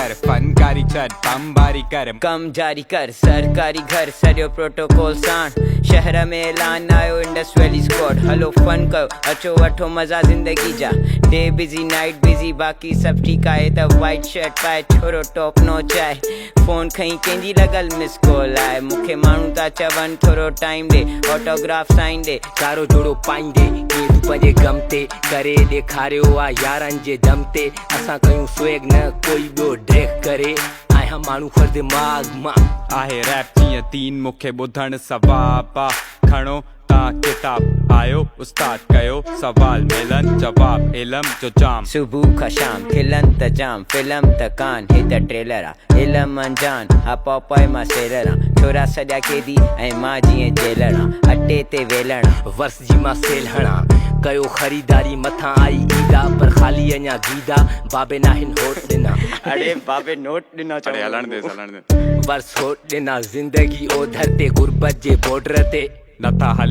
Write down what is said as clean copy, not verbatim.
ڪر، فنڪاري ڇڏ، بمباري ڪر. ڪم جاري ڪر، سرڪاري گهر سڄو پروٽوڪول ساڻ، شهر ۾ اعلان آيو انڊس ويلي اسڪواڊ، هلو فن ڪيو، اچو وٺو مزا زندگي جا، ڊي بزي نائيٽ بزي باقي سڀ ٺيڪ آهي ته وائيٽ شرٽ پائي ڇورو ٽاپ نوچ آهي، فون کئين ڪنهن جي لڳل مس ڪال آهي، مون کي ماڻهو ٿا چون ٿورو ٽائيم ڏي، آٽوگراف سائن ڏي. ڪارو جوڙو پائيندي ڪيئن تون پنهنجي غم تي، ڪري ڏيکاريو آ يارن جي دم تي، اسان ڪيون سويگ نه ڪوئي ٻيو ڊريگ ڪري، آهيان ماڻهو خر دماغ مان. آهي ريپ جيئن دين مون کي ٻڌڻ ثواب آ، کڻو تان ڪتاب آيو استاد ڪيو سوال ملن جواب علم جو جام. صبح کان شام کلن ته جام فلم ته ڪان هي ته ٽريلر آ علم انجان ها پاپائي مان سيلر آن ڇورا سڄا قيدي ۽ مان جيئن جيلر آن اٽي تي ويلڻ آن. ورس جي مان سيل هڻان ڪيو خريداري مٿان آئي عيد آ پر خالي اڃا گيد آ بابي ناهن هوٽ ڏنا. اڙي بابي نوٽ ڏنا اڙي هلڻ ديس هلڻ ديس. ورس هوٽ ڏنا زندگي اوڌر تي غربت جي بارڊر تي. نٿا هلون.